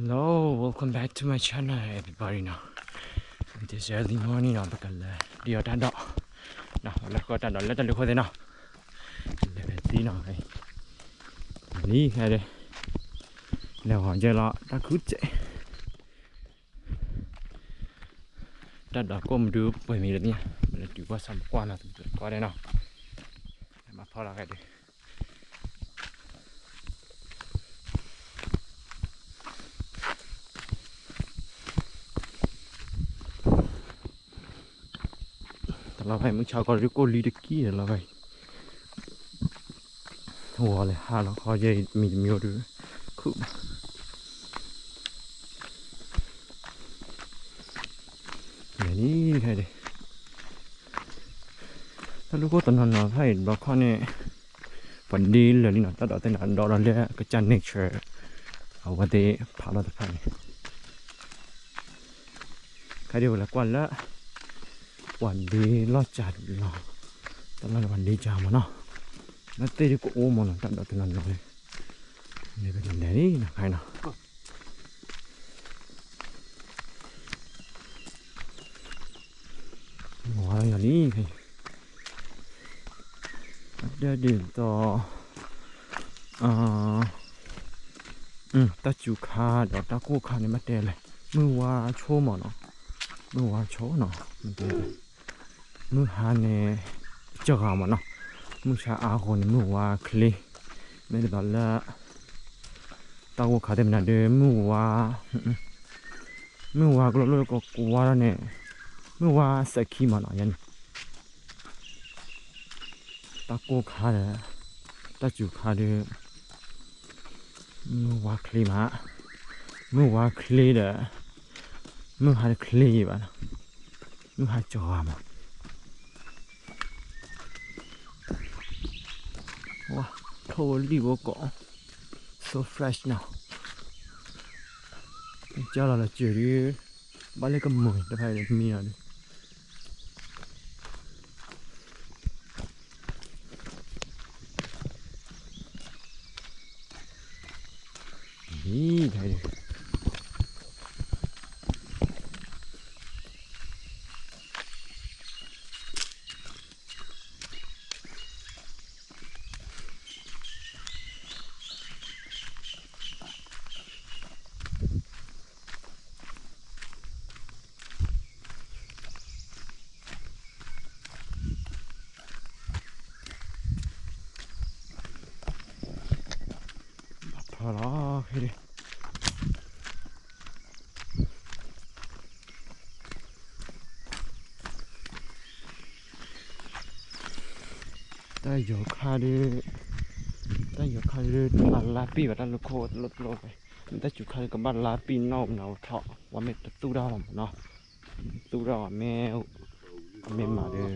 Hello, welcome back to my channel, everybody နီၤ. This early morning နီၤ ပကလဲၤဒံးအီၤတၢ်ဒိး, နီၤ ပလဲၤဃီတၢ်ဒိးလၢတၢ်လူၢ်ခိၣ်သ့ၣ်နီၤ, လဲၤသံနီၤ, လံခဲဒၣ်, လဲၤဂီၤယဲလီၤတၢ်ခူၣ်စဲး, တၢ်ဒိးကိၣ်မဒုပှဲၤမံၤလၢသ့ၣ်ညါ, ပလဲၤတုၤကွၢ်ဆၣ်မကွၢ်နီၤ တကွၢ်ဒဲးနီၤ, မၤဖီလာ်ခဲဒၣ် တလီၤဖဲမုၢ်ဆါကီးဒုးကိၣ်လံတကံၢ်တလီၤဖဲ, ဝီၤလဲၤဟါလီၤခီယဲအံၤမံၤတမံၤအိၣ်ဒုး, ခုၣ်ဘၣ်, လဲၤဒ်ခဲဒၣ်, တၢ်လူၢ်ခိၣ်တနီၤနီၤဖဲအံၤတဘျီခီန့ၣ် ပှၤဒ့လၢာ်လံနီၤ, တၢ်ဒိးသ့ၣ်နီၤ ဒိးဒီးလၢကစၢ် nature အဝဲသ့ၣ်ဖးလီၤတဖၣ်န့ၣ်, ခဲဒၣ်ဝဲလဲၤကွၢ်လၢ ပှၤဒ့လီၢ်စှၤလီၤ, တၢ်လီၢ်လၢပှၤဒ့စှၤမးနီၤ, လၢသ့ၣ်ဒုးကအိၣ်မးနီၤ တၢ်ဒိးတနီၤနီၤန့ၣ်, လဲၤဖဲလဲၤလံနီၤ ခဲနီၤ ဝါလီၤလံ, အဒၢဒ်သိး တၢ်စူၤခါဒီးတၢ်ကိၢ်ခါန့ၣ် မ့ၢ်တဲလဲၣ်, မုၢ်ဝါဆိမးနီၤ, မုၢ်ဝါဆိနီၤ, မ့ၢ်တဲလဲၣ်, မုၢ်ဟါန့ၣ် စှၤဂၤမးနီၤ, မုၢ်ဆါအါအဃိန့ၣ် မုၢ်ဝါချ့, မ့ၢ်ဒ်သိးလၢ တၢ်ကိၢ်ခါသ့ၣ်မနုၤဒီး မုၢ်ဝါ မုၢ်ဝါကျိလိာ်ကကွၢ်ထီၣ်န့ၣ်, မုၢ်ဝါစဲးခံမးနီၤ, ယဲန့ၣ် တၢ်ကိၢ်ခါဒီး တၢ်စူၤခါဒီး မုၢ်ဝါချ့မး, မုၢ်ဝါချ့ဒီး မုၢ်ဟါတချ့ယံၤဘၣ်နီၤ, မုၢ်ဟါစှၤမး, ဝါ, ထိၣ်ဝဲလံၣ်ဝဲကိး, so fresh နီၤ, ကၢလီၤလီၤစၢၤဒုး, ဘၣ်လၢကမုာ်တဖၣ်မံနီၤဒုး ဒ် ဘၣ်ထီၣ်လီၤ, တၢ်ယိၤခါဒုး, တၢ်ယိၤခါဒုး တဘၣ်လါပံၢ်ဘၣ် တၢ်လူၢ်ခိၣ်တလိၣ်တလိၣ်ဖဲ, မ့ၢ်တၢ်စူၤခါဒုး ကဘၣ်လါပံၢ်နီၣ်မနုၤထီၣ်, ဝဲမ့ၢ်တသူၣ်တၢ်လီၤမးနီၤ, သူၣ်တၢ်အီၤမ့ၢ် အမ့ၢ်မၤဒီး,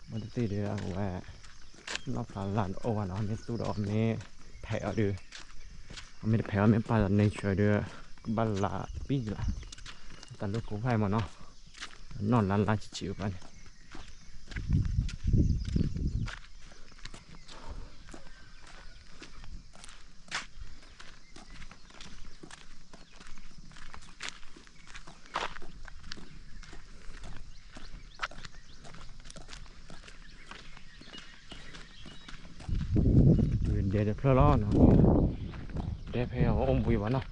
မ့ၢ်တသ့ၣ်ဒီး အဝဲ နီၣ်ဖျါလါတအိၣ်ဘၣ်နီၤ, မ့ၢ်သူၣ်ဒီးအီၤမ့ၢ်ဖဲးအီၤဒီး, အမ့ၢ်တဖဲးအီၤမ့ၢ်ပာ်လီၤ nature ဒီး ကဘၣ်လါပံၢ်လၢ်, တၢ်လူၢ်ခိၣ်ဖဲမးနီၤ, နီၣ်လါလါဆံးဆံးဘၣ်န့ၣ် ဒဲတဖျၢၣ်လီၤနီၤ, ဒဲဖဲအအိၣ်ဘှံးဘၣ်နီၤ,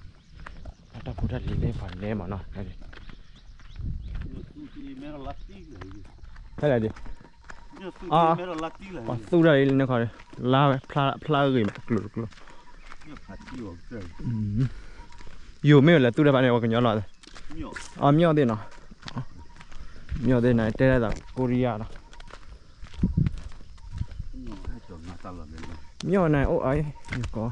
တၢ်ဖိတၢ်လံၤသ့ၣ်တဖၣ်ဒဲမးနီၤ, ဖဲလဲၣ်ဒ်, ပှၤသူၣ်တၢ်အံၤလၢန့ၣ်ခီ, လါဝဲဖျါဂ့ၤမးတကျိၤတကျိၤ, ယိၤမ့ၢ်ဝဲလဲၤသူၣ်တၢ်ဖဲန့ၣ် ပှၤကညီလီၤ, အီၤ မၠီၣ်သ့ၣ်နီၤ, မၠီၣ်သ့ၣ်န့ၣ် တဲဒၣ်သးကိရံယါလီၤ, မၠီၣ်န့ၣ်အိၣ်အံၤ, ယကိး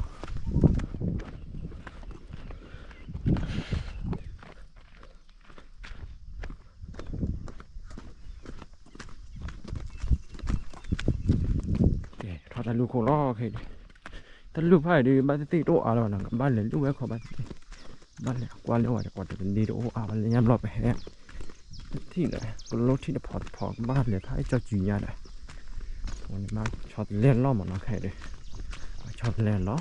ကဲထီၣ်တၢ်လူၢ်ခိၣ်လီၤခဲအံၤ, တၢ်လူၢ်ဖးအံၤဒုး ဘၣ်သ့ၣ်သ့ၣ်တအိၣ်အါလၢၤဘၣ်နီၤ, ကဘၣ်လဲၤလူၢ်ဝဲခီဘၣ်သ့ၣ်သ့ၣ်, ဘၣ်လဲၤကွၢ်လၢဝဲတကွၢ်တဒ့တအိၣ်အါဘၣ်လၢညါဘျီပဟဲ, တထံၣ်လၢ ကလိထံၣ်တဖီတဖီ ကဘၣ်လဲၤဖးအံၤကၠီစုၤညါဒီး, အဃိန့ၣ်ဘၣ်ဆီတလဲလီၤမးနီၤခဲအံၤဒီး, ဘၣ်ဆီတလဲလီၤ,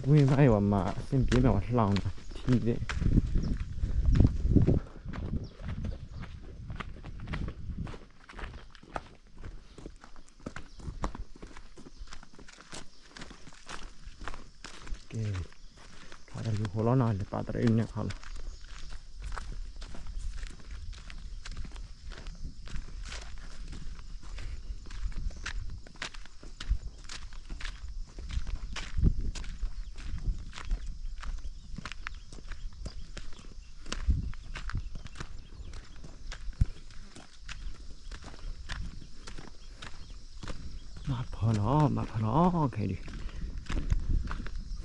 ဝ့ၢ်ဘၣ်အံၤဝဲမၤ အဆင်ပြေမး ဝဲလှီၤနၤ ထံသ့ၣ် ကဲ, ထီၣ်တၢ်လူၤဃိလီၤနီၤ လဲၤပာ်တရံးန့ၣ်ခီလီၤ. မၤဖီနီၤ မၤဖီနီၤ ခဲဒုး တၢ်လၢခိၣ်ဂ့ၤမးနီၤ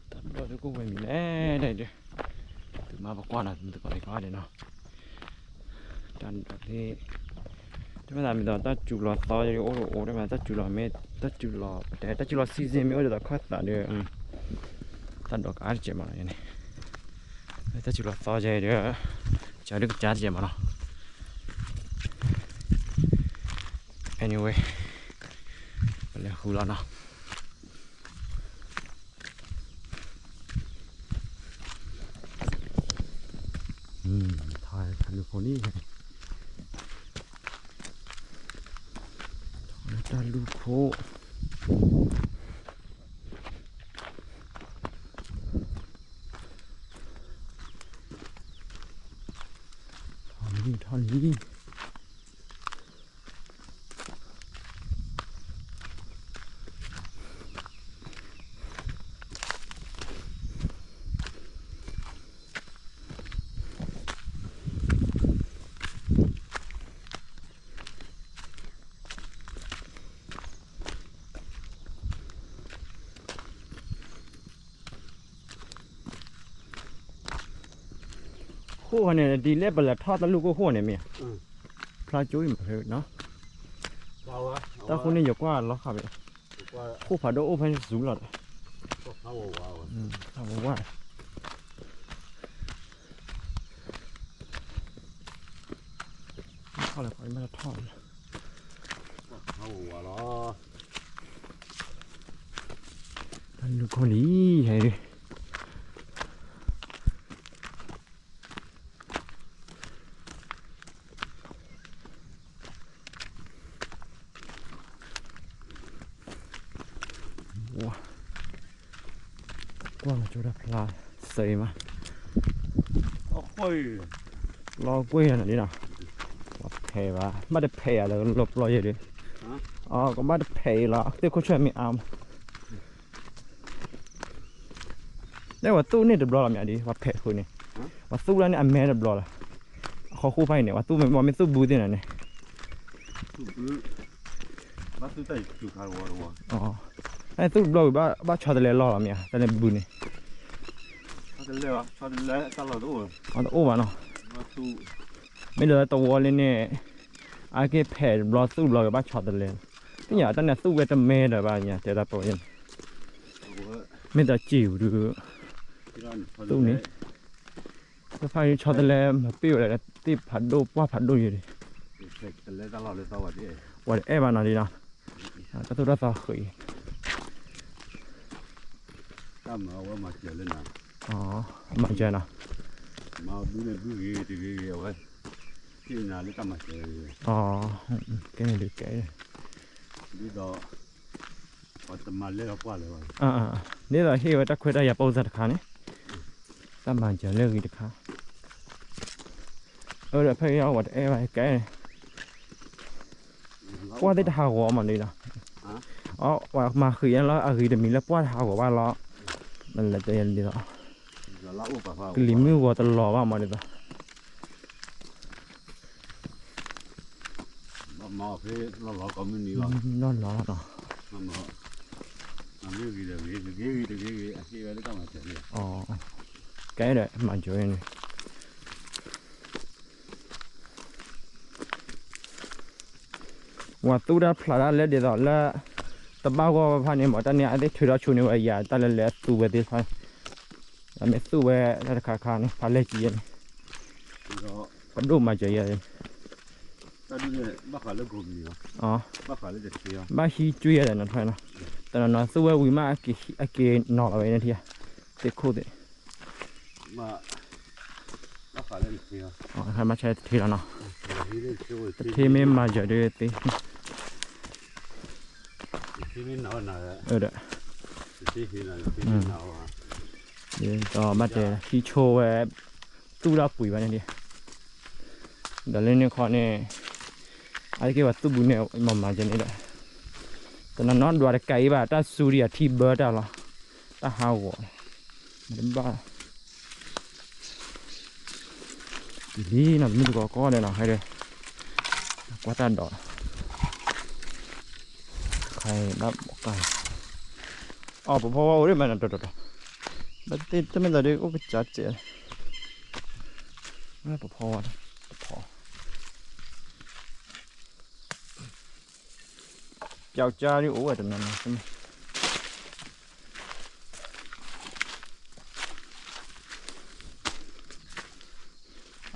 တၢ်ဘျီဒုးကအိၣ်ဝဲမံၤလဲၣ် ဒ်ဒုး သုမၤပကွၢ်နီၤ သုမၤသကိးန့ၣ်ကီးဒဲးနီၤ တၢ်ဒိးသ့ၣ် တမ့ၢ်သးမ့ၢ်ဒီးတၢ်စူၤလီၤသီယအိၣ်တအိၣ် တမ့ၢ်တၢ်စူၤလီၤမ့ၢ် တၢ်စူၤလီၤ ပတဲ တၢ်စူၤလီၤ season မ့ၢ်အိၣ်ဒ်သိးခီၣ်သးဒီး တၢ်ဒိးကါတကဲးမးနီၤန့ၣ် တၢ်စူၤလီၤသီယဲဒီး ကဒုးကစၢ်တကဲးမးနီၤ anyway ပလဲၤဃုလီၤနီၤ ထီၣ်တၢ်လူၤခိၣ်လံ ထီၣ်တၢ်လူၤခိၣ် ထီၣ်လံ ထီၣ်လံ ဃိၣ်ဃီန့ၣ် ဒ်လဲၣ်ပလဲၤထီၣ်တၢ်လူၤခိၣ်ဃိၣ်န့ၣ်မ့ၢ်ဧါ, ဖျါကၠိအံၤမးဖဲနီၤ, တၢ်ဃိန့ၣ်ယကွၢ်လီၤဃာ်ဝဲ, ဃိၣ်ဖးဒိၣ်အိၣ်ဖဲန့ၣ်စူၤလီၤ, ဝါဝါ, ထီၣ်လၢခီမ့ၢ်ထီၣ်လီၤ, တၢ်လူၤခိၣ်လံ, ဟဲ ကွၢ်ကၠိတၢ်ဖျါစဲအံၤမး, လီၤကွံာ်နၤလံနီၤ, ပှၤဖဲးဘၣ် ဘၣ်တဖဲးယၤလၢလီၤပျီယဲၢ်ဒုး, ကဘၣ်တဖဲးအံၤလီၤ သ့ၣ်ခိၣ်ဆွဲၣ်မ့ၢ်အါမး, တဲဝဲသူၣ်န့ၣ်တဘျီလီၤမးဒ် ပှၤဖဲးဃုာ်န့ၣ်, ပှၤသူၣ်လၢန့ၣ်အမဲတဘျီလီၤ, အဃီဃိၣ်ဖးအံၤန့ၣ် ပှၤသူၣ်မ့ၢ် ပှၤမ့ၢ်သူၣ်ဘုသ့ၣ်နၤန့ၣ် ဘၣ်သူၣ်တဘျီဝံၤ ဘၣ်ဆီတလဲလီၢ်လီၤမ့ၢ်ဧါ တၢ်န့ၣ်ဘုန့ၣ်, တအိၣ်ဘၣ်နီၤ, မ့ၢ်လၢတဝီလၢန့ၣ်, အါက့ၢ်ဖဲးတဘျီသူၣ်တဘျီဝံၤဘၣ်ဆီတလဲ, သ့ၣ်ညါတၢ်န့ၣ်သူၣ်ဝဲတမဲဒီးဘၣ်ညါ တဲတၢ်ပဝဲန့ၣ်, မ့ၢ်တၢ်စံၣ်ဝံၤဒုး, သူၣ်န့ၣ်, တဖၣ်ဆီတလဲမၤပ့ၢ်ဝဲဒၣ်သ့ၣ်ဖးဒိၣ်ပှၢ်ဖးဒိၣ်ယဲၢ်ဒံး, ပှၤတအဲၣ်ဘၣ်နီၤဒ်နီၤ, တၢ်သူၣ်တၢ်သီဃုာ်အံၤ, တၢ်မၤဝဲမၤစၢၤလၢနၤ, မၤစၢၤနီၤ, မၤဘုန့ၣ်ဘုဂ့ၤတဂ့ၤဂ့ၤအဝဲ, သ့ၣ်ညါလၢတၢ်မၤစၢၤ, ကဲန့ၣ်ဒုးကဲ, ဒ်သိး ပှၤတမၤလဲၢ်လီၤပှၢ်လၢၤဘၣ်, ဒ်သိးဟ့ၣ်ဝဲတၢ်ခွဲးတၢ်ယာ်ပိၢ်စၢ်တခါန့ၣ်, တၢ်မၤစၢၤလၢဂ့ၤတခါ, အၢဒီးဖဲအံၤအဝဲတအဲၣ်ဘၣ်ကဲန့ၣ်, ပှၢ်သ့ၣ်တဟးဂီၤမးဒ်နီၤ, အဝဲမၤဃံးညါလီၤ အဂ့ၤတမံၤလၢပှၢ်တဟးဂီၤဘၣ်လီၤ, မ့ၢ်လဲၤတဲယၤဒ်သိး, ကလံၤမုၢ်ဂီၤတလီၤဘၣ်မးဒ်သိး လီၤလီၤနီၤ, ကဲဒီးမၤစၢၤန့ၣ်, ပှၤသူၣ်တၢ်ဖျါတၢ်လၢဒ်သိးလၢ တဘၣ်ဂီၢ်ဖၣ်န့ၣ်မး တၢ်န့ၣ်အသ့ၣ်ထုးထီၣ်ဆူန့ၢ်ဝဲယၤ တၢ်လၢလဲၤသူဝဲသ့ၣ်တဖၣ်, တၢ်မ့ၢ်သူၣ်ဝဲတၢ်တခါခါန့ၣ် ဖးလဲၢ်ကံယဲန့ၣ်, ပဒိၣ်မၤစၢၤယဲန့ၣ်, ဘၣ်ဟံးကွံာ်ယဲဒီး, ဘၣ်ဟံးကွံာ်ယဲဒီးနီၤထွဲနီၤ, တနီၤနီၤသူၣ်ဝဲဝံၤမး အက့ၤနီၤလီၤဝဲန့ၣ်ထံၣ်ဧါ, သ့ၣ်ခိၣ်သ့ၣ်, မၤဆါတထံလီၤနီၤ, တထံမ့ၢ်မၤစၢၤဒ်သ့, ဒီး, ဒီးဘၣ်တဲဟံးဆိဝဲ, သူၣ်ဒၣ်ပှ့ၤဘၣ်န့ၣ်, ဒီးလၢန့ၣ်ခီန့ၣ်, အါတက့ၢ်ပှၤသူၣ်ဘုန့ၣ်မၤမၤကဲန့ၣ်ဒီး, တနီၤနီၤဒွးတကးအံၤဘၣ် တၢ်စူဒံးအထံဘၢတၢ်လီၤ, တၢ်ဟးဂီၤ, မ့ၢ်တဘၣ် လံနီၤ တမုၢ်တကိးကိးဂၤဒဲးနီၤ ဟဲဒီး, ခါအံၤဘၣ်ဘီးကါ, အီၣ်ပဖီဝါအိၣ်ဒ်မးနီၤ တီတီတီ, ဘၣ်သ့ၣ်တမ့ၢ်သးဒ်အိၣ်ကစၢ်စဲး, ပဖီဝါ, ပဖီ ပျောက်ကျားဒ်အိၣ်ဝဲတနီၤနီၤ,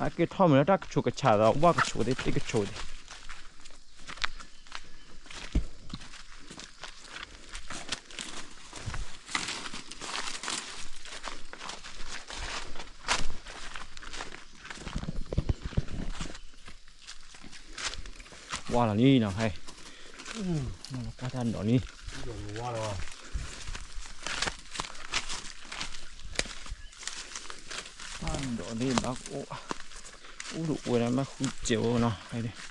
အက့ၤထီၣ်မုာ်လၢတၢ်ကဆိးကဆးသး ဝၣ်ကဆိးသ့ၣ် သ့ၣ်ကဆိးသ့ၣ် ဝါလီၤလံနီၤ, ကွၢ်တၢ်ဒိးလံ, တၢ်ဒိးလံဘၣ်, အိၣ်တအိၣ်န့ၣ် ဘၣ်ဃုစဲးအိၣ်နီၤ,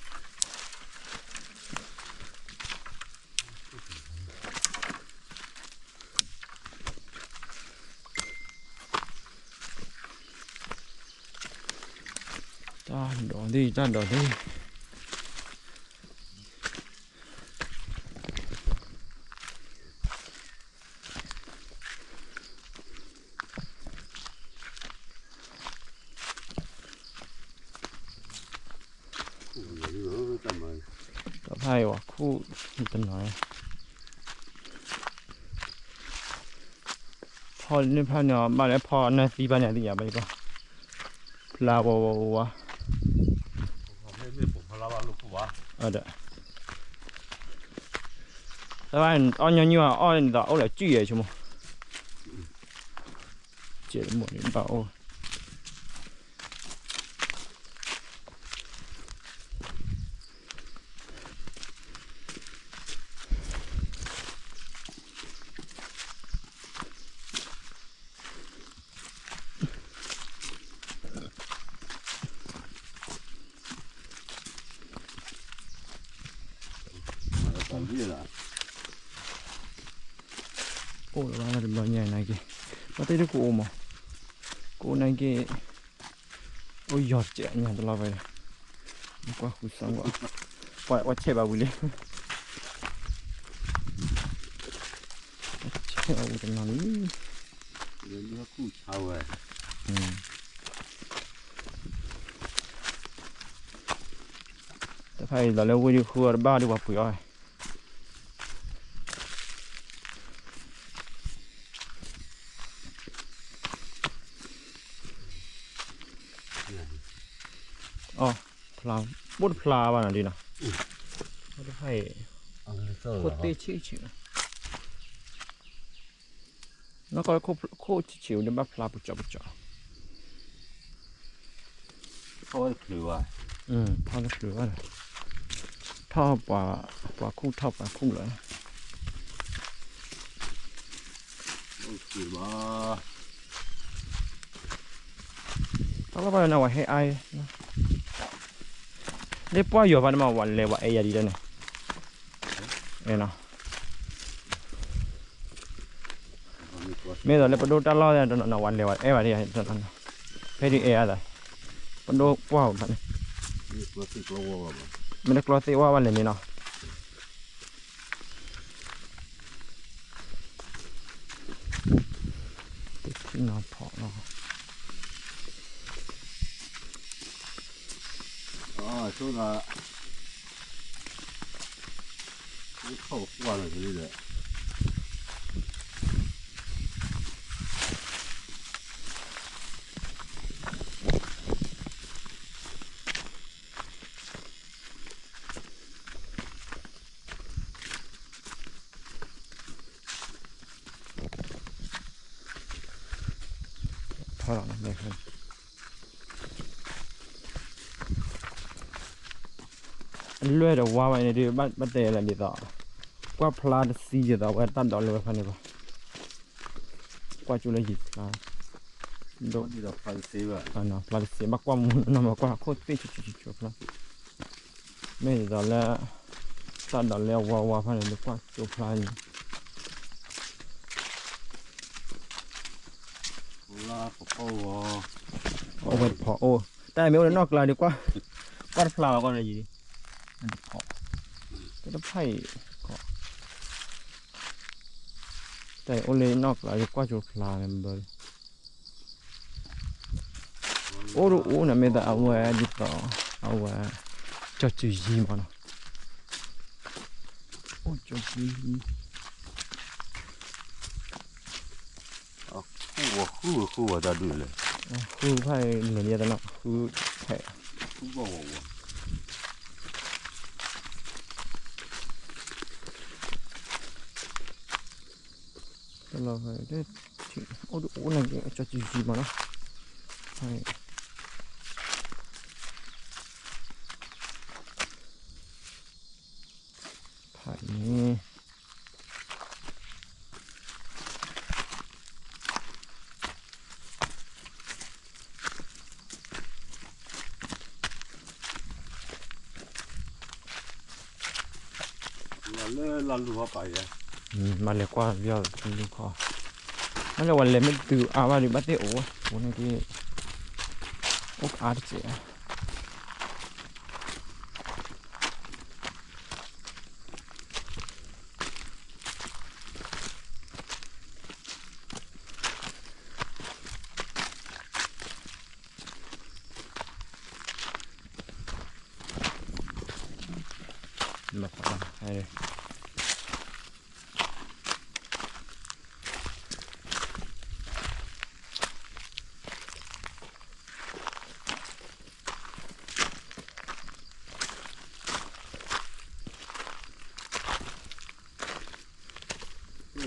တၢ်ဒိးလံ တၢ်ဒိးလံ. တဖၣ်အံၤဝဲခူၣ်တနီၤ, ဖီန့ၢ်ဖၣ်န့ၣ် ဘၣ်လၢဖီနၢသံဘၣ်န့ၣ် အသံယၤဘၣ်ယကီ, ဖျါဝါဝါဝါဝါ, ဒီး တၢ်ဘၣ်အီၣ်ညီနုၢ်အီၣ်န့ၣ်ဒီး အိၣ်လၢစုယဲၢ်ဆိကမိၣ်, စဲးတမိၣ်န့ၣ်ဘၣ်အိၣ် အိၣ်လၢၤဘၣ်တဘျီညါနာ်က့, ဘၣ်တ့ၢ်တကိးအိၣ်မး, ကိးနာ်က့, အိၣ်ယီၤတစဲးညါတလီၤဝဲ, ကွၢ်ဃုစၢ်ကွၢ်, ပှၤဆဲးဘၣ်ဝံၤလံ, ဆဲးဘၣ်ဝံၤတနီၤလံ, တဖၣ်အံၤလီၤလၢဝ့ၢ်ဒုးဃုအီၤတဘၣ်ဒုးပှၤပှ့ၤအီၣ် အီ, ဖျါ, ဘိၣ်တဖျါဘၣ်နီၤဒ်နီၤ, တဖၣ်အံၤ, ခိၣ်သ့ၣ်ဆံးဆံး, နီၢ်ကီၢ်ခိၣ်ဆံးဒ်ဘၣ်ဖျါပူၤကၠီပူၤကၠီ, ထီၣ်တချုးဘၣ်, ထီၣ်တချုးဘၣ်, ထီၣ်ပှၤခူၣ်ထီၣ်ပှၤခူၣ်လီၤ. တၢ်လီၢ်ဘၣ်န့ၣ်ဝဲဟဲအါ, လၢပှၢ်ယီၤဘၣ်န့ၣ်မး ဝဲလဲၤဝဲအဲၣ်ယၤဒ်လဲၣ်န့ၣ်, မ့ၢ်ဒီးလၢပဒိၣ်တၢ်လီၢ်တနီၤနီၤ ဝဲလဲၤဝဲအဲၣ်ဘၣ်ဒ်, ဖဲဒ်အဲၣ်အသး, ပဒိၣ်ပှၢ်ဝဲဘၣ်န့ၣ်, မ့ၢ်တကျီသ့ၣ်ဝဲဘၣ်လဲၣ်န့ၣ်နီၤ. တထံၣ်နီၤဖီၣ်နီၤ, ဆိသး, ခီၣ်ကွၢ်လီၤကလံဒီး, ဖီလီၤန့ၣ် အလွဲၢ်ဒီးဝါဝဲန့ၣ်ဒုး ဘၣ်တဲလၢဒ်သိး ကွၢ်ဖျါတသံဒ်သိး အဝဲတၢ်ဒိးလၢဝဲဖဲန့ၣ်ဘၣ်, ကွၢ်ကၠိလၢယံၤဖျါ, ဒ်သိးဖျါတသ့ဘၣ်, ဖျါတသ့ဘၣ် ကွၢ်မူနီၢ်မး ကွၢ်ခိၣ်သ့ၣ်ဆူၣ်ဆူၣ်ဆူၣ်ဖျါ, မ့ၢ်ဒ်သိးလၢ တၢ်ဒိးလၢအဝါဝါဖဲန့ၣ် လၢကွၢ်ကၠိဖျါန့ၣ် အိၣ်ဝဲတဖီအိၣ်, တၢ်မ့ၢ်အိၣ်လၢနီၢ်ကျါဒီး ကွၢ်တဖျါဘၣ်ကွၢ်န့ၣ်ယံၤ, တဖီ, တဖီအံၤ, တၢ်အံၤအိၣ်လၢနီၢ်ကျါဒီး ကွၢ်ကၠိဖျါန့ၣ်ဘၣ်, အိၣ်တအိၣ်န့ၣ် မ့ၢ်တၢ်အဝဲဒ်သိး အဝဲ ကၠီစုယံၤမးနီၤ, အိၣ်ကၠီစုယံၤ ဃုဝဲဃုဝဲဃုဝဲတၢ်ဒုးလဲၣ်, ဃုဖဲလဲၤလံတနီၤ ဃုဖဲ တလီၤဖဲ အိၣ်တအိၣ်န့ၣ် ကၠီစုယံၤမးနီၤ, ဖဲန့ၣ် လၢလၢလူၤဟီပာ်ယဲ, မၤလဲၤကွၢ်ပယီၤလူၤခီ, မ့ၢ်လၢဝဲလဲၤမ့ၢ်တုၤအါဘၣ်ဒီး ဘၣ်သ့ၣ်အိၣ်ဝဲ အိၣ်န့ၣ်က့ၤ, အိၣ်အါတစဲ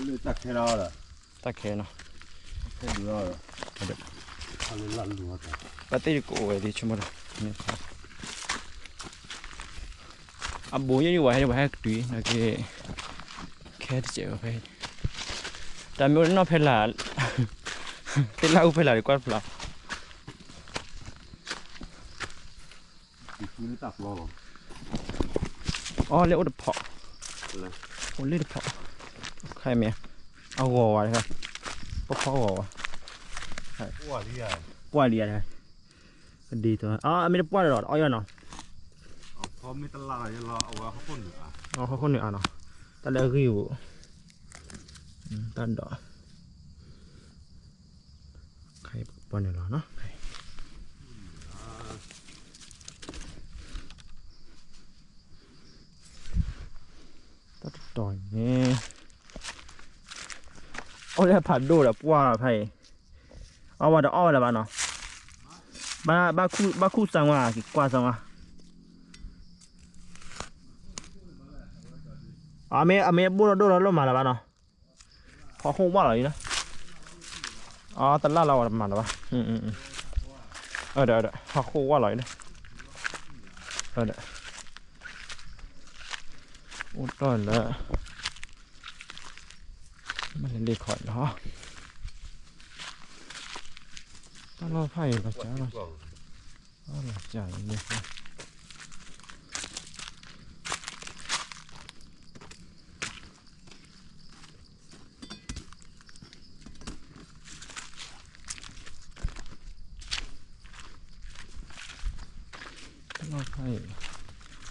း လၢတၢ်ခဲလၢာ်, တၢ်ခဲနီၤ, ခဲလၢာ်, ဘၣ်သ့ၣ်ကအိၣ်ဝဲဒ်ဆိကမိၣ်ဒီး, အဘူးယဲၢ်န့ၣ် ဝဲဟဲ ဝဲဟဲကတုၤ နာ်က့ ခဲတစဲးဝဲဖဲ, တၢ်မ့ၢ်အိၣ်လၢနီၢ်ဖဲလာ်, သ့ၣ်လၢအူဖဲလာ်ဒီးကွၢ်တဖျါ အီၤလၢအိၣ်တဖီ, အိၣ်လၢတဖီ, ခဲမ့ၢ်, အဂီၤဝဲ, ပဖီဂီၤဝဲ, ပှၢ်လံဧါ, ကဒ်သိး အမ့ၢ်တပှၢ်ဒီး အီၣ်ယီၢ်နီၤ, ဟီၣ်ခိၣ်နူာ်အါနီၤ, တၢ်လၢအဂံၢ်အိၣ်, တၢ်ဒိး ခဲအံၤပကပီန့ၣ်လီၤနီၤ, တၢ်တတီၤန့ၣ် အိၣ်လၢဖးဒိၣ်ဒီးပှၢ်ဖဲအံၤ, အဝဲတအီၣ်ဝဲလၢၤဘၣ်နီၤ, ဘၣ်ခူၣ်စၢ်ဝါ က့ၤကွၢ်စၢ်ဝါ, အမ့ၢ်အဘိၣ်ဒီးဒိၣ်ဒီးလီၤမၤလၢၤဘၣ်နီၤ, ဟီၣ်ခိၣ်ဝါလီၤအံၤလၢ, အတလၢ်လီၤဝဲတမၤလၢၤဘၣ်, ဟီၣ်ခိၣ်ဝါလီၤအံၤလၢ, အိၣ်တီၢ်လၢ မ့ၢ်လၢလ့ၣ်ခီအံၤလီၤ, တၢ်လီၢ်ဖးအံၤလီၤစှၤလီၤ, လီၤစှၤလံ, တၢ်လီၢ်ဖး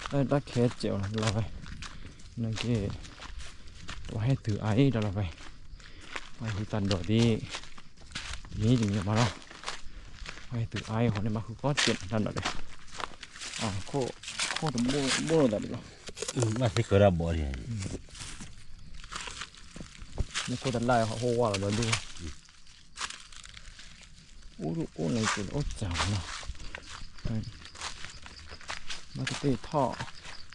အံၤ, တၢ်ခဲစဲးအီၤလီၤဖဲ, နာ်က့ ပှၤဟဲတုၤအါအံၤတၢ်လီၢ်ဖဲ, ပှၤဟံးတၢ်ဒိးဒ် မ့ၢ်တမံၤမးလီၤ, ပှၤဟဲတုၤအါအံၤဃီန့ၣ် ဘၣ်ဃုကီၢ်စဲးတၢ်ဒိးဒ်, ခိၣ်တဘိၣ်လိာ်သးဒ်လီၤ, ဘၣ်သ့ၣ်ကရၢဘီဒ် မ့ၢ်ခိၣ်တလၢ်ဟီၣ်ခိၣ်ဝါလီၤဒီးဒိၣ်, အိၣ်တအိၣ်န့ၣ်က့ၤအိၣ်စှၤလီၤနီၤ, ဘၣ်သ့ၣ်ထီၣ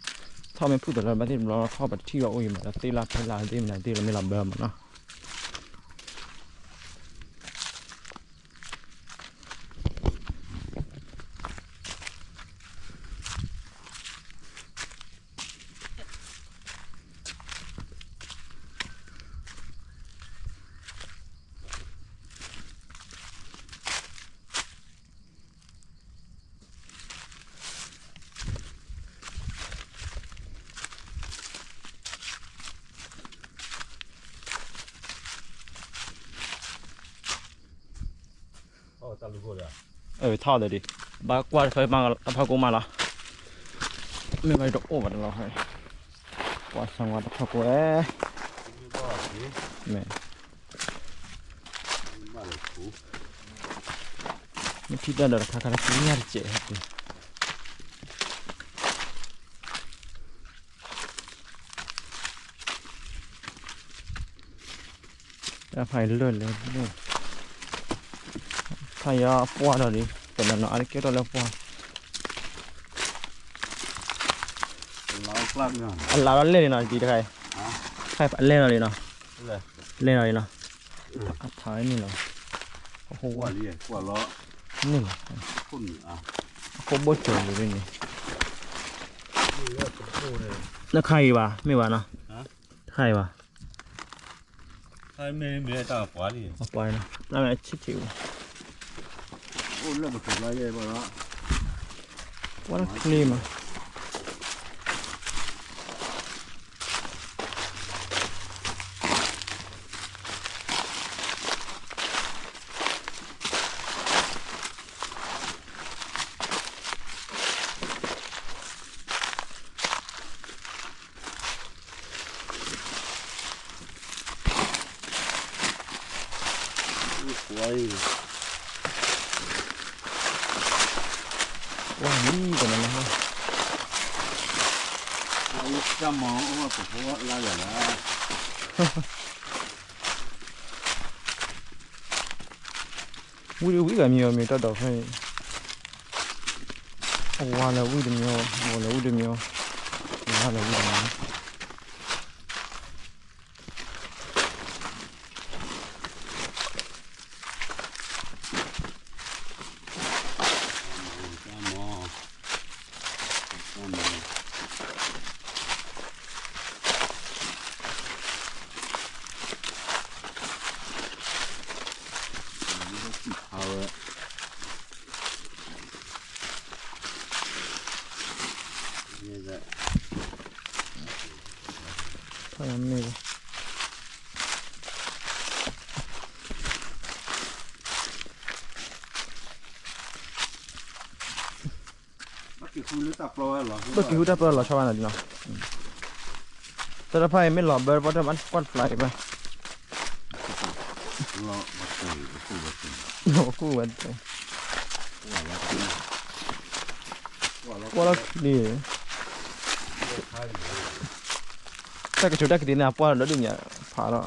်, ထီၣ်မ့ၢ်ဖုၣ်သးလၢဘၣ်သ့ၣ်တဘျီထီၣ်ပထံၣ်ဘၣ်အိၣ်အံၤမး ဒီးသ့ၣ်လၢဖဲလၢသ့ၣ်မနုၤသ့ၣ်လၢမ့ၢ်လီၤဘၢမးနီၤ. အဝဲထီၣ်ဒီးဒံး, ဘၣ်ကွၢ်တဖၣ်တဖၣ်ကိးမးလီၤ, မ့ၢ်ဘၣ်တအိၣ်ဘၣ်တလီၤ, ကွၢ်ဆၢဝါတဖၣ်ကိးဝဲ, မ့ၢ် မ့ၢ်ထံၣ်တၢ်ဒီးတခါခါလၢကညၣ်တစဲး, တၢ်ဖးအံၤလၢာ်လဲၣ်, ဖးယီၤပှၢ်ဒီးဒံး, တနီၤနီၤအါတကဲထီၣ်လၢပှၢ်, အလါထီၣ်လဲၣ်လံနီၤ, ဒ်တခါအံၤ, လဲၣ်လီၤလံနီၤ, လဲၣ်လီၤလံနီၤ, အဖးန့ၣ်လီၤ, အဃိန့ၣ်လီၤ, အဃိဘိၣ်စၢၤလံန့ၣ်, တခါအံၤဘၣ် မ့ၢ်ဘၣ်နီၤ, တခါအံၤဘၣ် အပှၤနီၤ, တၢ်မ့ၢ်ဆံးဆံး, ပှၤချ့မး, ဝံၤတနီၤနီၤ, ဝံၤတဝံၤဂၤမံၤအီၤမ့ၢ်တၢ်ဒီးဖဲအံၤ, အဝါလၢဝံၤတမံၤ, အဝါလၢဝံၤတမံၤ, အဝါလၢဝံၤတမံၤ. ဘၣ်က့ၤဃုတၢ်ပျီလီၤဆီဘၣ်နီၤဒ်နီၤ, တၢ်တဖၣ်အံၤမ့ၢ်လီၤဘၢပီၣ်တၢ်ဘၣ်ကွၢ်တဖျါ အံၤဘၣ်, ကူၣ်ဝဲတၢ်, ကွၢ်လီၤန့ၣ်, တၢ်ကဆိးတၢ်ကတ့ၤန့ၣ် အပှၢ်လီၤဒီးဒ်န့ၣ်ဖးလီၤ,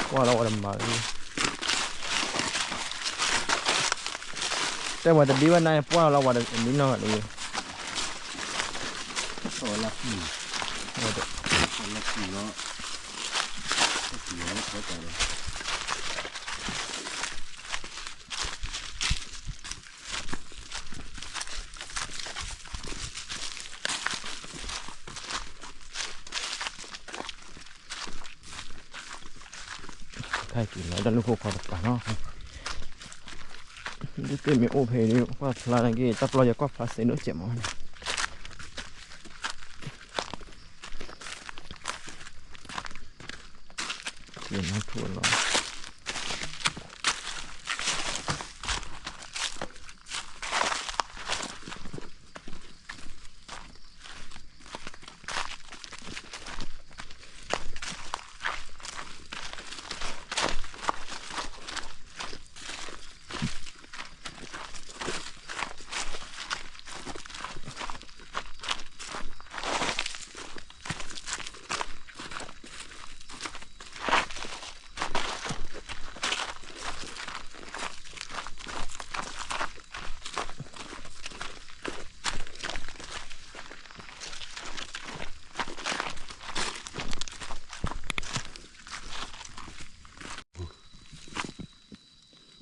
ကွၢ်လီၤဝဲတမၤ, တဲဝဲတဒ့ဝဲနၤ ပှၢ်လီၤဝဲတဒ့နီၢ်ဂၤဒ်, ခဲက့ၤလီၤတၢ်လူၢ်ခိၣ်ခီတပၤနီၤ, ဒ်သ့ၣ်မ့ၢ်အိၣ်ဖဲအံၤ ကွၢ်ဖျါနာ်က့ တၢ်ပျီယကွၢ်ဖျါစ့ဒိၣ်စဲးမးန့ၣ်, က့ၤနီၢ်ထူၣ်လီၤ.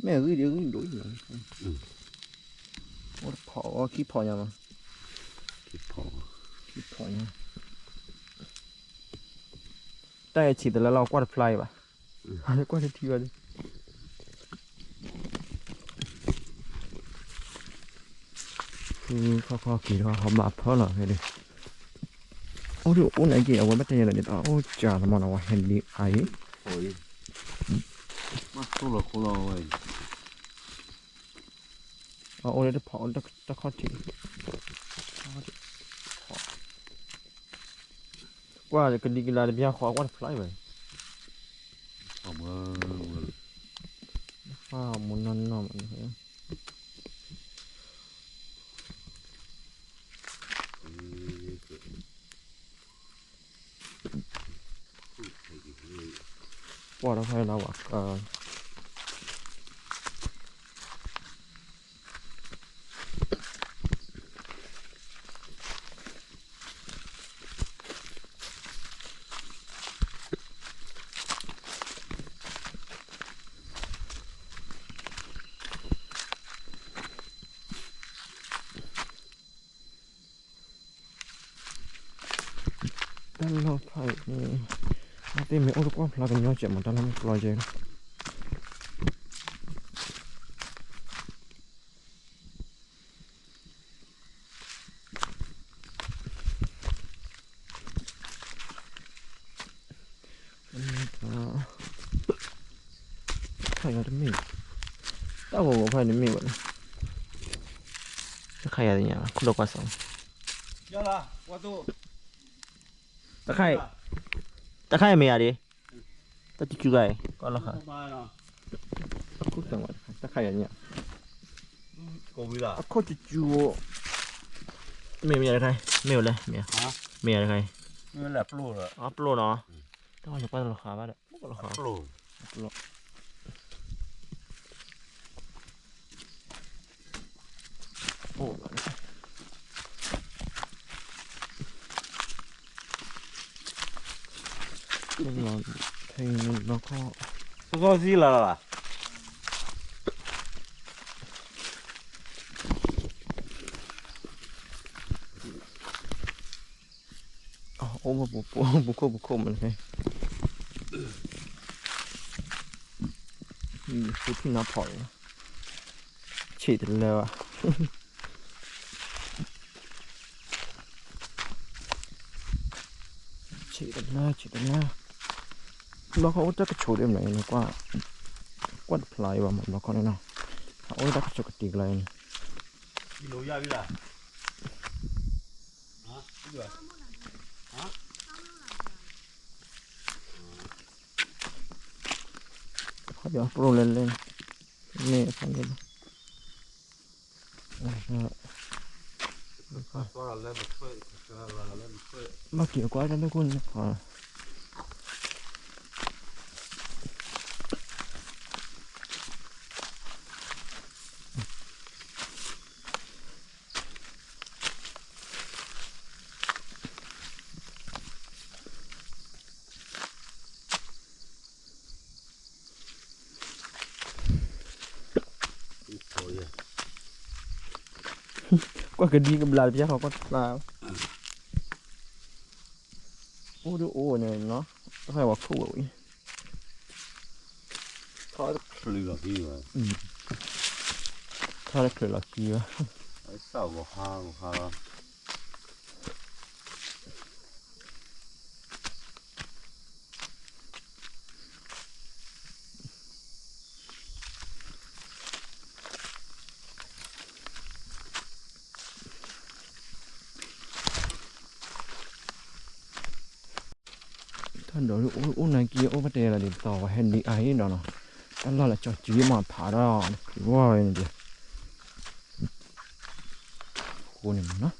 မ့ၢ်ဂံၢ်ဒ်ဂံၢ်ဒိၣ်လီၤ, အိၣ်တဖီၣ်အီၤခံဖီၣ်ညါမး, ခံဖီၣ်ညါ, တၢ်အံၤဆံးတလၢလီၤ ကွၢ်တဖျါအံၤဘၣ်, ကွၢ်တထံၣ်ဘၣ်ဒီး ခီခီက့ၤဒီးဟီၣ်ဘၣ်ဖၢလီၤဖဲဒီး, အိၣ်ဒ်အိၣ်န့ၣ်က့ၤ အဝဲဘၣ်တဲယၤဒီး အိၣ်စှၤလီၤမးနီၤ ဝဲဟဲဒ်အံၤ, တိၢ်လီၤခိလီၤဝဲအံၤ, အအိၣ်လၢတဖီအိၣ်တၢ်ခီၣ်ထံး, ကွၢ်ကလံၤကလါတဘျီဃီကွၢ်တဖျါအံၤဘၣ်, မုၢ်နီၢ်နီၢ်မး, ပှၤတဖၣ်လၢဝဲ, တၢ်လီၢ်ဖးအံၤန့ၣ်, အသ့ၣ်မ့ၢ်အိၣ်တကွၢ်ဖျါကညီကဲးမး တၢ်လီၢ်မ့ၢ်ပျီကဲးလီၤ. တၢ်ခါအံၤတမ့ၢ်, တၢ်ဂီၤဂီၤဖးအံၤတမ့ၢ်ဘၣ်န့ၣ်, တၢ်ခါအံၤတညါ ခိၣ်ဒီကွၢ်စး, တၢ်ခါအံၤ, တၢ်ခါအံၤမ့ၢ်ယၤဒ်, တၢ်တကၠူဂၤအံၤ ကီၢ်လီၤဃာ်, တၢ်ခါအံၤတညါ, အခိၣ်တကၠူ, မ့ၢ်မ့ၢ်ယၤတခါအံၤ မ့ၢ်ဝဲလဲၣ်, မ့ၢ်ယၤတခါအံၤ, အပျိၢ်နီၤ, တၢ်ဝဲန့ၣ်ကွၢ်တလီၤဃာ်ဘၣ်ဒီး, ပျိၢ်, ပျိၢ်, ဖဲအံၤန့ၣ်ဘျီခီ, စီစီဆှံလၢ်လၢ်လၢ် အိၣ်ပူၤခိၣ်ပူၤခိၣ်မးန့ၣ်, ပူၤထံၣ်နီၢ်ဖီၣ်လီၤ, ဆံးတလၢဘၣ်, ဆံးတလၢ ဆံးတလၢ, ဘျီခီအိၣ်တၢ်ကဆိးဒ်မးန့ၣ်, ကွၢ်တဖျါအံၤဘၣ်မး ဘျီခီန့ၣ်နီၤ, အိၣ်တၢ်ကဆိးကတံၤကျါအံၤန့ၣ် ခီပညီပျိၢ်လဲၣ်လဲၣ်, မ့ၢ်အခါန့ၣ်, ဘၣ်က့ၤကွၢ်တၢ်လၢခိၣ်န့ၣ်, ကွၢ်ကဒံကဘျါတပျၢ်ဃီကွၢ်တဖျါ, အိၣ်ဒ်အိၣ်န့ၣ်နီၤ, တၢ်ဝဲခိၣ်ဝဲဝံၤ, ထီၣ်တချုးလီၤကံဘၣ်, ထီၣ်တချုးလီၤကံဘၣ်, စးဂီၤဟါဂီၤဟါလီၤ. တၢ်ဒိးအိၣ်အိၣ်နၤက့ အိၣ်ပတဲလီၤဒ်သိးဝဲဟဲဒ်အါအံၤဒီးနီၤ, တၢ်လီၢ်လၢကၠီၤကံမးဖးဒီး ဝီန့ၣ်ဒ် ဃိန့ၣ်မးနီၤ.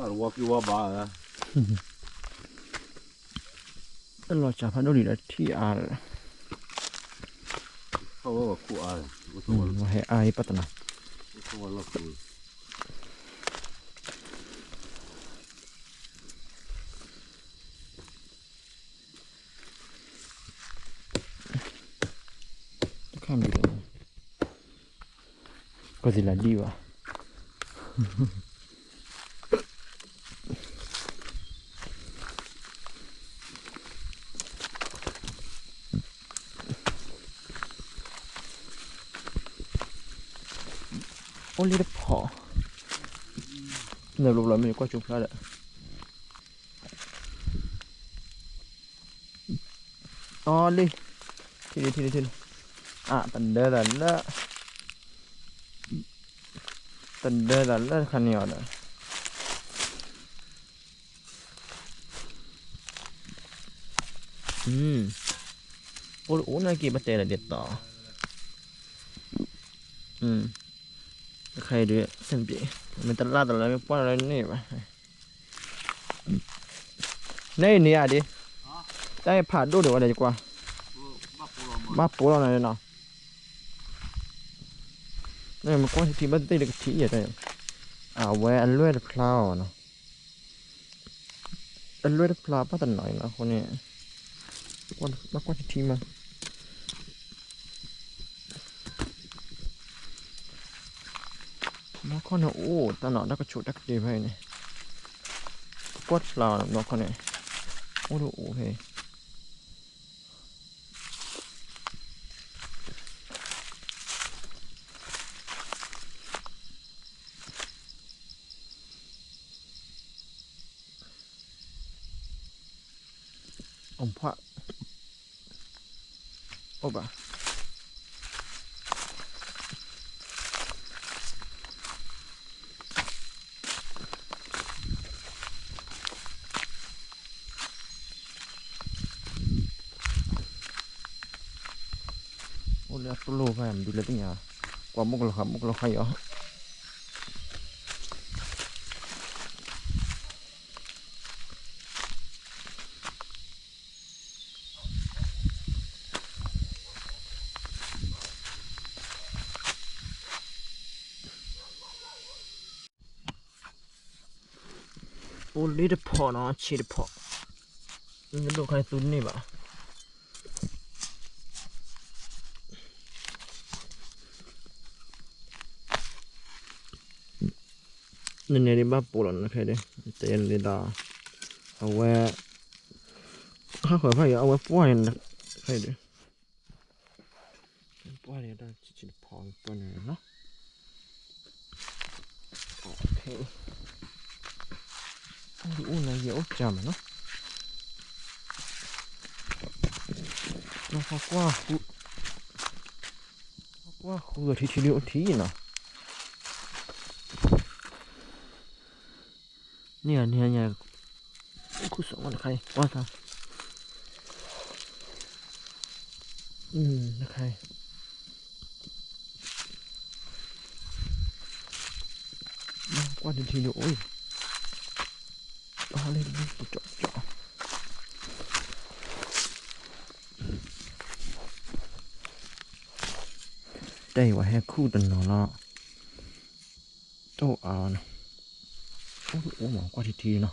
ဝီကံဝီဘၣ်, တလီၤစှၤဖးဒိၣ်လံဒီးထံၣ်အါ, ဝဲဟဲအါအံၤပၣ်တနၤ တခါမံၤလၢ ကီၢ်သ့လၢဒံးဘၣ်, အိၣ်လၢတဖီ, နဘျီဘျီမ့ၢ်ကွၢ်ကၠိဖျါဒီး အီလံ, ထံၣ်လံ ထံၣ်လံ ထံၣ်လံ, အတဒၢသးလၢ, တဒၢသးလၢတခါန့ၣ်အီၤဒီး, အိၣ်အိၣ်နာ်က့ၤပတဲလၢဒ်သိး, တခါအံၤဒုး စၢ်က့ၤ မ့ၢ်တလၢ်တလၢ်မ့ၢ်ပှၢ်လၢန့ၣ်ဘၣ် နအံၤန့ၣ်ဧါဒ့, တၢ်အံၤဖးဒိၣ်ဒံးဝဲဒၣ်ယကွၢ်, ဘၣ်ပိာ်လီၤနၤနီၤ, မ့ၢ်ကွၢ်ထံထံဘၣ်သ့ၣ်တကထံၣ်အံၤ, အဝဲအလွဲၢ်တဖျါအီၤနီၤ, အလွဲၢ်တဖျါဘၣ်တနီၤအံၤနီၤ အဃိန့ၣ်, ဘၣ်ကွၢ်ထံထံမး နီၢ်ခီန့ၣ်အိၣ်တၢ်နီၤ တၢ်ကဆိးတၢ်ကတ့ၢ်ဖဲအံၤန့ၣ်, ပကွၢ်တဖျါအီၤနီၤ နီၢ်ခီန့ၣ်, အိၣ်တအိၣ်ဖဲ အိၣ်ဘၣ်, အိၣ်လၢအပျိၢ်ဖဲမဒုလၢသ့ၣ်ညါ, ကွၢ်မုၢ်ကလီၤဃာ် မုၢ်ကလီၤဃာ်အံၤအီၤ အိၣ်လၢတဖီနီၤ ဆံးတဖီ, နဒိၣ်ခါသူန့ၢ်ဘၣ်, နန့ၣ်ဒ်ဘၣ်ပိာ်လီၤ နခဲဒ် တဲနဒ်ဒီး အဝဲ ဟးဃီၤဖးယံၤ အဝဲပှၢ်န့ၣ် ခဲဒ် ပှၢ်န့ၣ်တၢ်ဆံးဆံးတဖီပှၢ်န့ၣ်နီၤ, အိၣ်နယဲၢ်အိၣ်ကၢ်မးနီၤ, ကွၢ်ဃု ကွၢ်ဃုထံထံလံအိၣ်ထံနီၤ န့ၣ်ဧါ န့ၣ်ဧါ ညါ ခူၣ်စီၤဝဲတခါအံၤ ကွၢ်သး တခါအံၤ ကွၢ်ထံထံဒ်အိၣ်အံၤ လၢကၠီကၠီ တၢ်အံၤဝဲဟဲခူၣ်တနီၤလီၤ တအိၣ်အါနီၤ အိၣ်အိၣ်မး ကွၢ်ထံထံနီၤ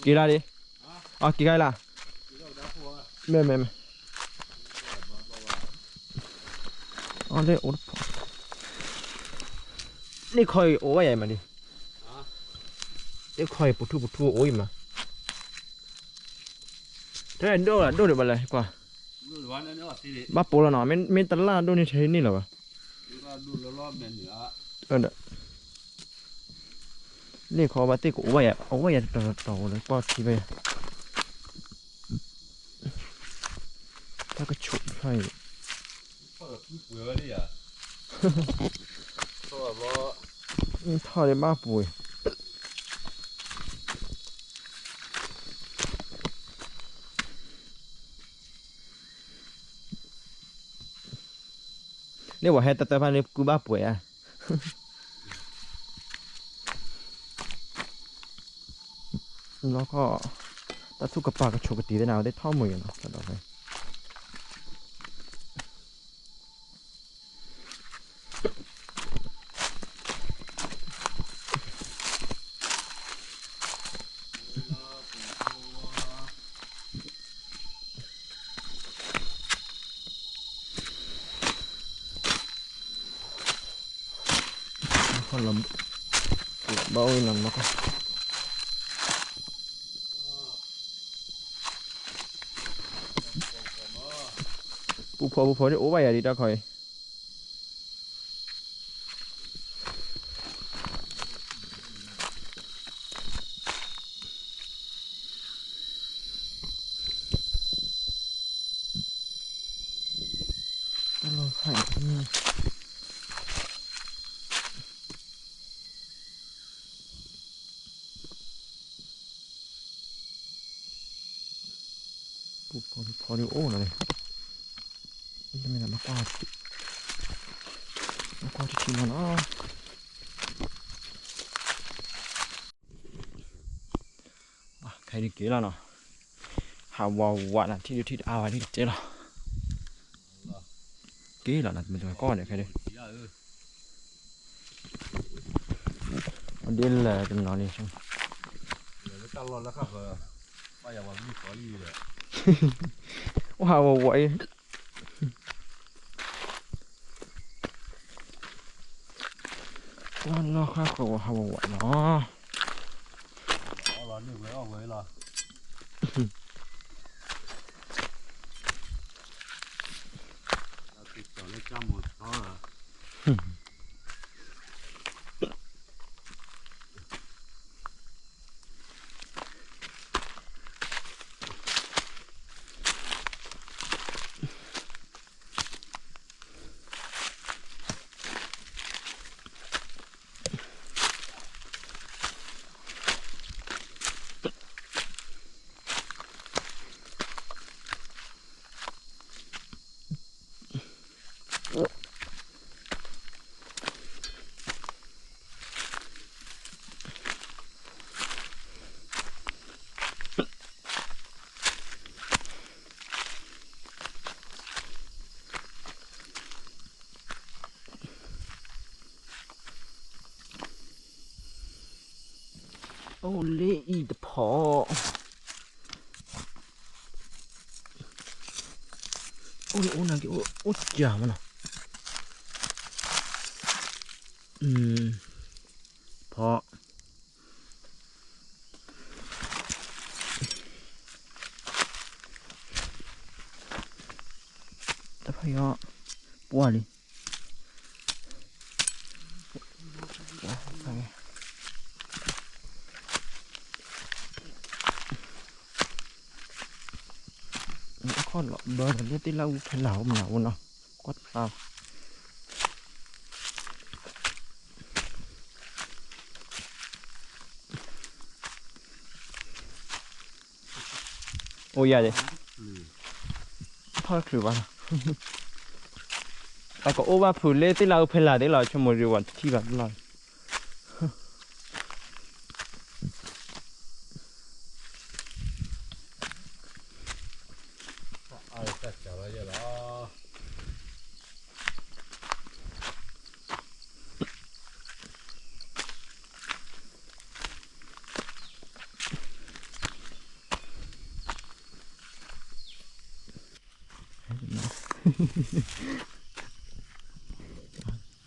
က့ၤလၢဒံး အက့ၤခါလၢ မ့ၢ်မ့ၢ်မ့ၢ် အလၢအိၣ်တဖီ န့ၣ်ခီအံၤအိၣ်ဝဲယၤမးဒံး န့ၣ်ခီအံၤပထူပထူအိၣ်အံၤမး ထဲဒိၣ်လၢဒိၣ်ဒံးဘၣ်လဲၣ်ကွၢ် ဘၣ်ပိာ်လီၤနီၤ မ့ၢ်တလၢ်ဒိၣ်န့ၣ်ထဲန့ၣ်လီၤဘၣ် န့ၣ်ခီဘၣ်သ့ၣ်ကအိၣ်ဝဲယၤ အိၣ်ဝဲယၤတတီၤတီၤလၢကွၢ်ထံဘၣ်ယၤ တၢ်ကဆိးဖျါအံၤ ထီၣ်ဒံးဘၣ်ပှ့ၤ န့ၣ်ပှၤဟဲတၢ်တၢ်ဖၣ်န့ၣ် ကုၢ်ဘၣ်ပှဲၤဧါ, လီၤခီ, တၢ်ထူၣ်ကပၤကဆိးကတံၤသ့ၣ်နၤ ဝဲသ့ၣ်ထီၣ်မုာ်ယနီၤ တၢ်ဒီးဖဲ ဘၣ်အိၣ်နီၤမး, ပူဖိပူဖိန့ၣ် အိၣ်ဘၣ်ယၤဒံးတၢ်ခီအံၤ တၢ်လီၤဖး ပူဖိဖီဒံးအိၣ်နီၤန့ၣ်, မ့ၢ်မၤကွၢ်ထံထံမးနီၤ, ခဲအံၤက့ၤလီၤနီၤ, ဟးဝးဝးနၤ ထံၣ်ဒုထံၣ်တအါဝဲဒ်တကဲလီၤ, က့ၤလီၤနၤ တမ့ၢ်တကီၢ်န့ၣ်ခဲဒု အဒ်လဲၣ်တနီၤန့ၣ်, အိၣ်ဟးဝးဝးအံၤ, လီၢ်ဃၣ်ဃၢၤဝဲဟးဝးဝးနီၤ, အိၣ်လၢအံၤတဖီ, အိၣ်လၢအိၣ်နာ်က့ အိၣ်စှၤမးနီၤ, ဖီ တၢ်ဖးယီၤ ပှၢ်လံ, အခီၣ်လီၤဘၢလၢသ့ၣ်လၢအူဖဲလၢ်အိၣ်မနုၤအိၣ်နီၤ, ကွၢ်တဖျါ အိၣ်ယၤဒၣ်, ထီၣ်ချုးဘၣ်, တၢ်ကအိၣ်ဘၣ်ဖုးလၢသ့ၣ်လၢအူဖဲလၢ်သ့ၣ်လီၤ, ဆိကမိၣ်ဒံးဝဲတထံၣ်ဘၣ်လီၤ.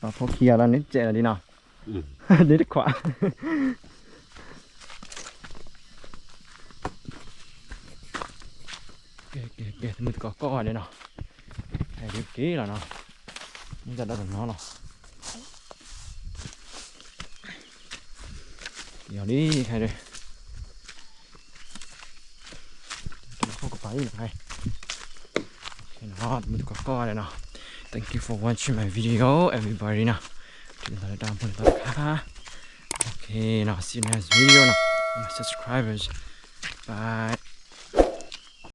ပာ်ဖီခံဂၤလီၤန့ၣ် စဲးလီၤဒ်နီၤ, ဒ်တခွး, ကဲ ကဲ ကဲ မုၢ်တကိးကီၢ်ဂၤန့ၣ်နီၤ, ဟဲက့ၤလီၤနီၤ, မ့ၢ်တၢ်ဒီတနီၤလီၤ. ယီၤလံခဲဒုး, တလီၢ်ခိၣ်ကပၤအံၤနခဲ, ခဲနီၤ တမုၢ်တကိးကီၢ်ဂၤန့ၣ်နီၤ, Thank you for watching my video, everybody နီၤ. တုၤလီၤလၢတၢ်အိၣ်ဖှိၣ်န့ၣ်တခါ. Okay နီၤ, see you next video နီၤ, my subscribers. Bye.